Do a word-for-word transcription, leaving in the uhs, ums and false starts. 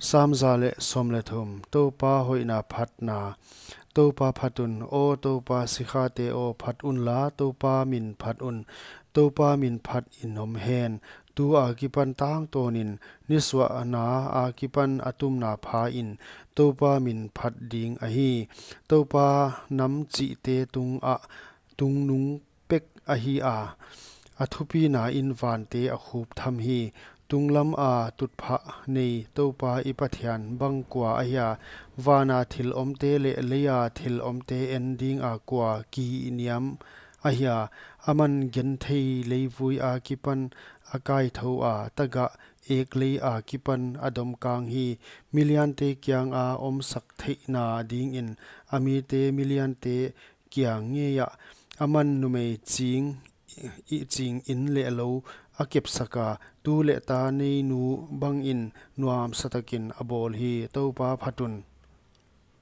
Sam za leh sawm leh thum. Toupa hoihna phatna. Toupa phat un. Aw Toupa, sikhate aw, phat unla, Toupa min phat un. Toupa min phat in om hen. Tu akipan tangtawnin, nisuahna akipan a tumna phain, Toupa min phat ding ahi. Toupa nam chihte tungah tungnung pek ahi a, a thupina in vante a khup tham hi. Tunglam a tutphah nei Toupa i Pathian bang kua ahia? Vana thil omte leh leia thil omte en dinga kua kiniam ahia? Aman genthei leivui akipan a kaithoa, tagah ek lei akipan a domkang hi. Miliante kianga omsak theihna dingin, a mite miliante kiang ngeiah, aman numei ching, i ching in leh lou a kepsaka, tu leh ta nei nu bangin nuamsatakin a bawl hi. Toupa phat un.